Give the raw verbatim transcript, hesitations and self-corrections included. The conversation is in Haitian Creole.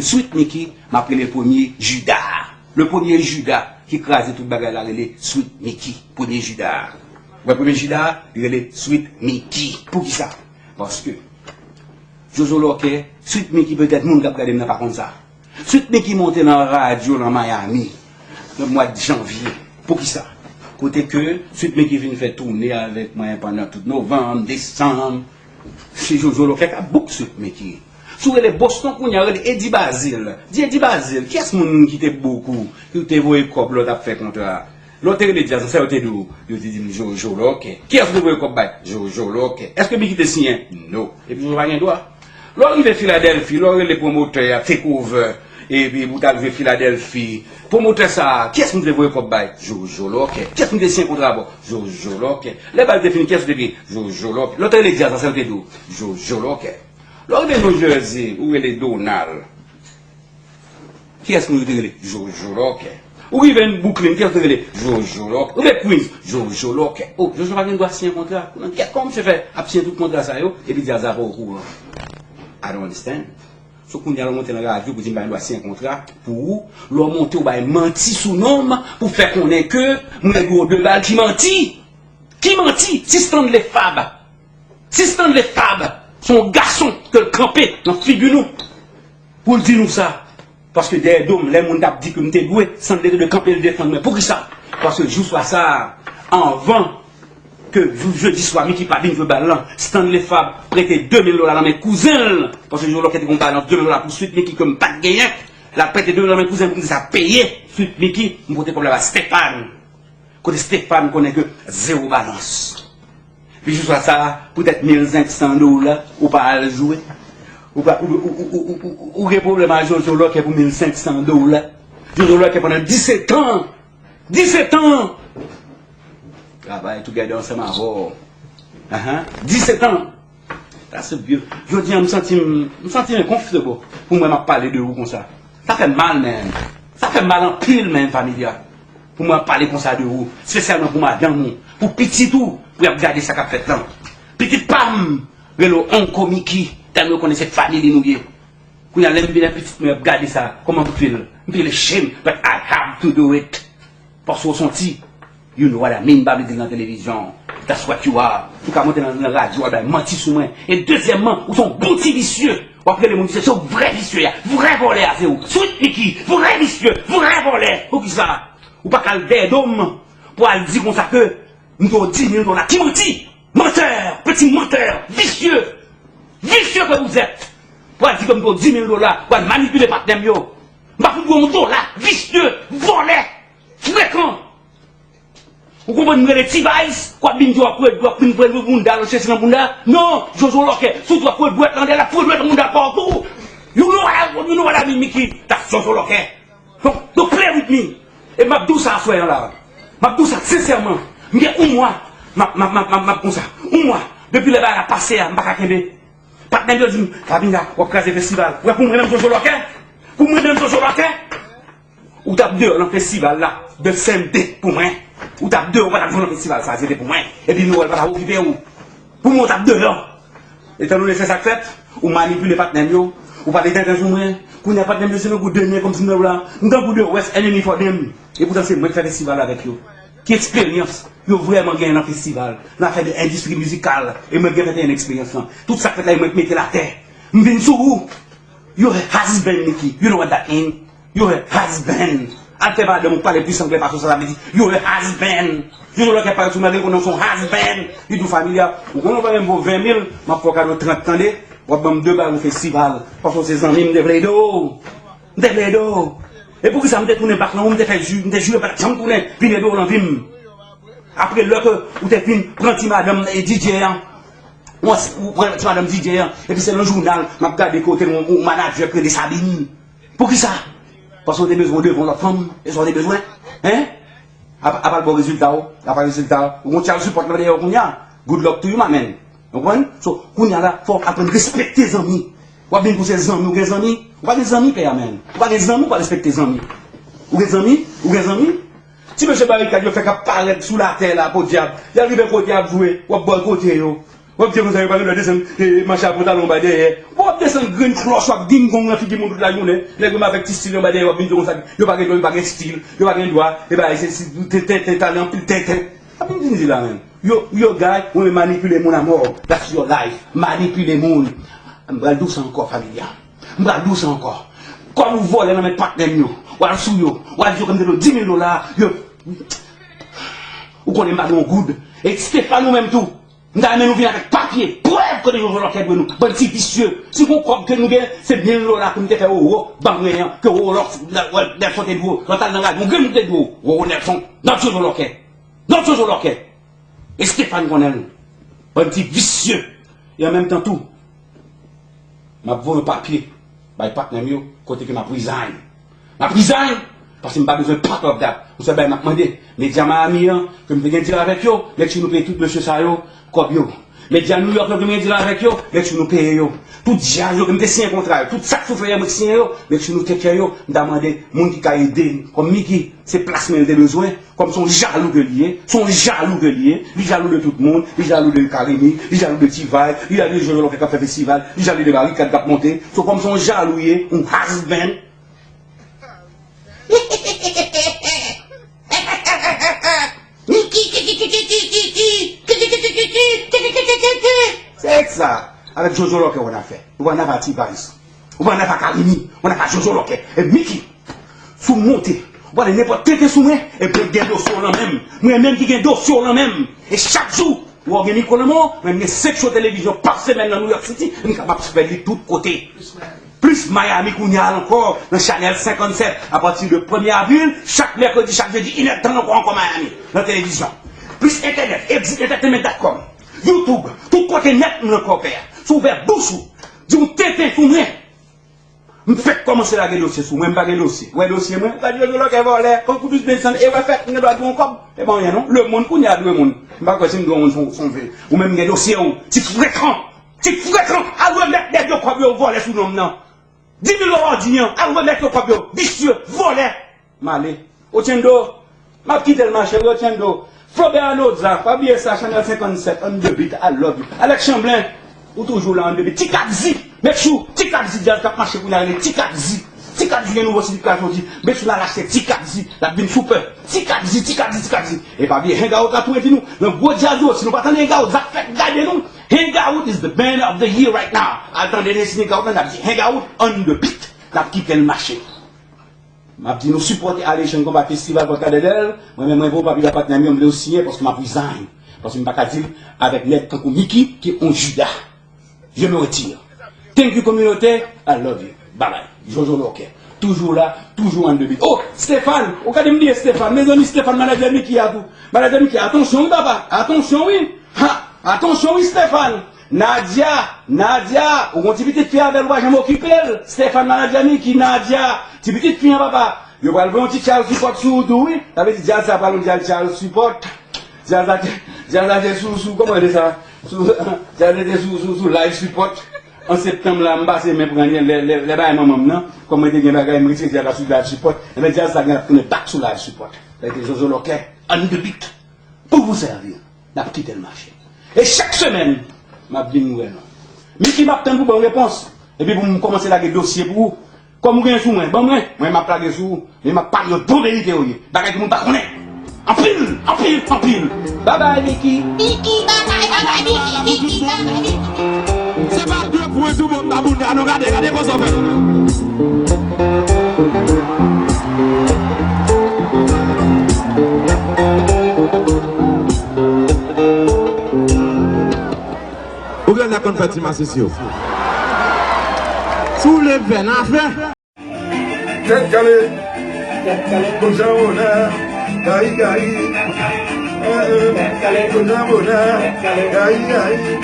Sweet Micky, m ap rele l premye Jida. Le premye Jida ki kraze tout bagay la rele Sweet Micky, premye Jida. Ou wè premye Jida, li rele Sweet Micky. Poukisa? Paske Jojo Lòkè, Sweet Micky, petèt moun k ap gade m nan pa konn sa. Sweet Micky monte nan radyo nan Miami nan mwa janvye. Poukisa? Kote ke Sweet Micky vin fè toune avèk mwen pandan tout novanm, desanm. Se Jojo Lòkè k ap book Sweet Micky. Si w rele Boston kounye a, rele Eddy Bazile. Di Eddy Bazile, kiyès moun ki te book ou, ki te voye kòb lè w t ap fè kontra a? Lè w te rele djaz, sa yo te di w? Yo te di m Jojo Lòkè. Kiyès ou te voye kòb bay? Jojo Lòkè. Èske Micky te siyen? No. Epi Jojo pa gen dwa. Lè w rive Filadèlfi, lè w rele pwomotè a, take over, epi pou w t al jwe Filadèlfi, pwomotè sa a, kiyès moun te voye kòb bay? Jojo Lòkè. Kiyès moun te siyen kontra a ba w? Jojo Lòkè. Lè bal te fini, kiyès ou te peye? Jojo Lòkè. Lè w te rele djaz, sa yo te di w? Jojo Lòkè. Lè w rive New Jersey, ou rele Donald. Kiyès moun yo te rele? Jojo Lòkè. Ou rive Brooklyn, kiyès yo te rele? Jojo Lòkè. Ou rive Queens, Jojo Lòkè. Oh, Jojo pa gen dwa siyen kontra. Nan kèt kòman misye fè ap siyen tout kontra sa yo, epi djaz la pa okouran? I don't understand. So kounye a lè w monte nan radyo pou di m pa gen dwa siyen kontra pou ou, lè w monte w bay manti sou non m pou fè konnen ke mwen dwe w de bal ki manti. Ki manti? Si Stanley Fab, si Stanley Fab se yon gason ke l kanpe nan figi nou pou l di nou sa. Paske dèyè do m, lè moun t ap di ke m te dwe, Stanley te dwe kanpe l defann mwen. Poukisa? Paske jou swa sa a, anvan ke jou jedi swa Micky pa vin jwe bal lan, Stanley Fab prete de mil dola nan men kouzen l. Paske Jojo Lòkè te gen yon balans de mil dola pou Sweet Micky ke m pa t genyen. L al prete de mil dola nan men kouzen l pou m te sa peye Sweet Micky, m pote kòb la ba Stéphane. Kote Stéphane konnen ke zewo balans. Pi jiswa sa, poutèt mil senk san dola, ou pa al jwe. Ou pa, ou, ou, ou, ou, ou, ou gen pwoblèm a Jojo Lòkè pou mil senk san dola. Jojo Lòkè pandan disèt an. Disèt an! Travay together ansanm avè w. Ahan. Disèt an! That's a beautiful. Jodi a, m santi m, m santi m comfortable pou mwen m ap pale de ou konsa. Sa fè m mal, man. Sa fè m mal anpil, man, Familia. Pou mwen ap pale konsa de ou, espesyalman pou madanm ou, pou pitit ou, pou y ap gade sa k ap fèt lan. Pitit pa m rele w Uncle Micky, tèlman yo konnen se family nou ye. Kounye a, lè m vin pitit mwen ap gade sa, kòman m feel? M feel ashamed, but I have to do it. Paske w se yon ti, you know what I mean, m pa vle di l nan televizyon. That's what you are. Ou ka monte nan, nan radyo, w al bay manti sou mwen. E dezyèmman, ou se yon bon ti visye. W ap rele moun visye, se yon vrè visye a. Vrè vòlè a, se ou. Sweet Micky, vrè visye, vrè vòlè. Poukisa? Ou pa ka al dèyè do m pou al di konsa ke m dwe w di mil dola. Ki manti! Menteur, petit menteur, vicieux, vicieux que vous êtes. Pou al di ke m dwe w di mil dola, pou al manipile patnè m yo. M pa fout dwe w yon dola, visye, vòlè, frekan. Ou konprann m rele T-Vice, w ap vin di w ap rele, w ap vin pran bounda, w ap chèche nan bounda. Non, Jojo Lòkè, si w di w ap pran dwèt lan dèyè, l ap pran dwèt lan bounda pa w tou. You know what I, you know what I mean, Micky? That's Jojo Lòkè. Don't, don't play with me. E m ap di w sa aswè an la. M ap di w sa sensèman. M gen yon mwa. M ap, m ap, m ap, m ap, m ap konsa. Yon mwa. Depi lè bagay la pase a, m pa ka kenbe. Patnè m yo di m, Fabinga, w ap kraze festival. Ou wè pou mwen menm Jojo Lòkè? Pou mwen menm Jojo Lòkè? Ou t ap deyò nan festival la, de Sunday pou mwen. Ou t ap deyò, ou pa t ap jwe nan festival sa, se te pou mwen. Epi Noël pa t ap okipe ou. Pou mwen, ou t ap deyò. Etandone se sa k fèt, ou manipile patnè m yo, ou pa te tenten sou mwen. Kounye a patnè m yo se tankou de nen kòmsi m nan la. M tankou the worst enemy for them. E poutan se mwen k fè festival avèk yo. Ki eksperyans yo vrèman genyen nan festival, nan afè de endistri mizikal, e mwen gen venteyen eksperyans lan. Tout sa k fèt la, e mwen k mete l atè. M vin sou ou. You're a husband, Micky. You know what that mean? You're a husband. Al fè madanm ou pale plis anglè pase w, sa sa vle di, you're a husband. Jojo Lòkè parèt sou mwen, li konnen w se yon husband. Li di w, Familia, ou konnen w pa menm vo ven mil, m ap fè w kado trant, tande? W ap ban m de bal nan festival. Paske w se zanmi m, m te vle ede w. M te vle ede w. E poukisa m te tounen bak lan ou, m te fè ji, m te jire m pa t ap janm tounen vin ede w nan vi m. Apre lè ke ou te fin pran ti madanm e D J an, ou, ou pran ti madanm D J an, epi se nan jounal m ap gade ke w te gen yon, yon manadjè k rele Sabine. Poukisa? Paske w te bezwen w devan yon lòt fanm, e sa w te bezwen? Hein? Apa, apa l ba w rezilta w, apa rezilta w, ou gon child support nan dèyè w kounye a. Good luck to you, my man. Ou konprann? So, kounye a la, fò w aprann respekte zanmi. W ap vin pou se zanmi, ou gen zanmi? Ou pa gen zanmi, pè a, man. Ou pa gen zanmi, ou pa respekte zanmi. Ou gen zanmi? Ou gen zanmi? Ti mesye barikad yo fèk ap parèt sou latè la, podyab. Y al rive kote y ap jwe, w ap bòykote yo. W ap di konsa, yo pa gen dwa desann, e, manch a pantalon anba dèyè. W ap desann grenn klòch, w ap gingong nan figi moun tout lajounen. Nèg yo avèk ti stil yo anba dèyè, w ap vin di konsa, yo pa gen dwa, yo pa gen stil, yo pa gen dwa, e ba, se, se, tenten, tenten, talè anpil tenten. Sa vin di la menm. Yo, yo, guy, ou menm manipile moun a mò. That's your life. Manipile moun. M pral di w sa ankò, Familia. M pral di w sa ankò. Kòm ou vòlè nan men patnè m yo, w al sou yo, w al di yo ke m te dwe w di mil dola, yo, ou konnen m pa gen yon goud. E Stéphane ou menm tou. M ta renmen nou vin avèk papye, prèv kote Jojo Lòkè dwe nou. Bann ti visye. Si gon kòb ke nou gen, se mil dola pou nou te fè Roro, ban mwen an, ke Roro Lòk, Nelson te dwe w. Lòt al nan radyo, ou gen nou te dwe w. Roro Nelson, not Jojo Lòkè. Not Jojo Lòkè. E Stéphane konnen l. Bann ti visye. E an menm tan tou, m ap voye yon papye bay patnè m yo, kote ke m ap resign. M ap resign, paske m pa bezwen part of that. Yon sèl bagay m ap mande, medya Miami an, ke m te gen deal avèk yo, make sure nou peye tout mesye sa yo kòb yo. Medya New York yo ke m gen deal avèk yo, make sure nou peye yo. Tout djaz yo ke m te siyen kontra yo, tout sa k sou fè yo, mwen k siyen yo, make sure nou take care yo. M ta mande moun ki ka ede m, kòm Mickey, se plas mwen l te bezwen. Kòm se yon jalou ke li ye, se yon jalou ke li ye, li jalou de tout moun, li jalou de Carimi, li jalou de T-Vibe, li jalou de Jojo Lòkè k ap fè festival, li jalou de Barikad k ap monte. So, kòm se yon jalou ye, yon husband. Se sa, avèk Jojo Lòkè w ann afè. Ou pa ann afè a T-Vice. Ou pa ann afè a Carimi. Ou ann afè a Jojo Lòkè. E Mickey. Si w monte, ou pale nenpòt tenten sou mwen, epi mwen gen dosye w nan men m. Mwen menm ki gen dosye w nan men m. E chak jou, ou wè w gen mikwo nan men w, mwen gen senk show televizyon pa semèn nan New York City, m kapab fè li tout kote. Plis Miami kounye a ankò, nan Chanèl senkannsèt, apati de premye avril, chak mèkredi, chak jedi, inèdtan ankò, ankò Miami, nan televizyon. Plis entènèt, exit entertainment dot com, YouTube, tout kote nèt m nan kò pè a. Si w ouvè bouch ou, di yon tenten sou mwen. M fèk kòmanse lage dosye sou mwen, m pa gen dosye. Ou wè dosye mwen, ou ka di Jojo Lòkè vòlè, kon Kudus Benson, e wè fèk, m gen dwa dwe yon kòb. E pa anyen non, lemonn kounye a dwe moun. M pa kwè si m dwe yon moun se yon, se yon vil. Ou menm gen dosye w, ti frekan, ti frekan, al remèt nèg yo kòb yo vòlè sou non m nan. Di mil dola w di an, al remèt yo kòb yo, visye, vòlè. M ale. Ochendo, m ap kite l mache, wi, Ochendo. Flaubert Anoza, pa bliye sa, Chanèl senkannsèt, On the Beat, I love you. Alex Chamblin, ou toujou la, On the Beat. Ti Kadzi, make sure, Ti Kadzi, djaz k ap mache kounye a rele Ti Kadzi. Ti Kadzi gen nouvo sidi k pral soti, make sure n al achte Ti Kadzi, l ap vin super. Ti Kadzi, Ti Kadzi, Ti Kadzi. E pa bliye, Hangout la tou envite nou. Nan gwo djaz yo, si nou pa tande Hangout, zak fèk gade nou. Hangout is the band of the year right now. Al tande Destiny Hangout la, n ap di Hangout, On the Beat. N ap kite l mache. M ap di nou sipòte Haitian Combat Festival Pòt Kadèdèl. Mwen menm, mwen voye papye ba patnè m yo, m vle yo siyen paske m ap resign. Paske m pa ka deal avèk nèg tankou Mickey ki on Jida. Je me retire. Thank you, kominote. I love you. Bye bye. Jojo Lòkè. Toujou la, toujou on the beat. Oh, Stéphane! Ou gade m bliye Stéphane. Mezanmi, Stéphane, manadjè Mickey a tou. Manadjè Mickey, atansyon wi, papa. Atansyon wi. Ha! Atansyon wi, Stéphane. Nadia, Nadia, ou gon ti pitit fi avè l, ou pa janm okipe l. Stéphane, manadjè Mickey, Nadia, ti pitit fi an, papa. Yo pral voye yon ti child support sou ou tou, wi. Sa vle di djaz sa pral yon djaz child support. Djaz la te, djaz la te sou, sou, kòman rele sa? Sou, djaz la te sou, sou, sou life support. An septanm la, m pase men pran li, lè, lè, lè bagay manman m nan. Kòm mwen te gen bagay, m retire djaz la sou life support. Enben, djaz sa gen ap tounen back sou life support. Sa vle di Jojo Lòkè, on the beat. Pou vous servir. N ap kite l mache. E chak semèn, m ap vin wè nou. Mickey, m ap tann pou ban w repons. Epi pou m kòmanse lage dosye pou ou. Kòm ou gen sou mwen, ban mwen. Mwen, m ap lage sou ou. Men m ap pale yo bon verite yo ye. Bagay ke moun pa konnen. Anpil, anpil, anpil. Babay, Mickey. Mickey, babay, babay, Mickey, Mickey, babay, Mickey. Se pa de pwen sou bòm nan moun nan, nou gade, gade kòman sa fè. Ou gen lè konn fè ti masisi yo. Si w vle fè, n a fè. Tèt kale, tèt kale, konjan bonè, gayi, gayi. Eh, eh, konjan bonè, gayi, gayi.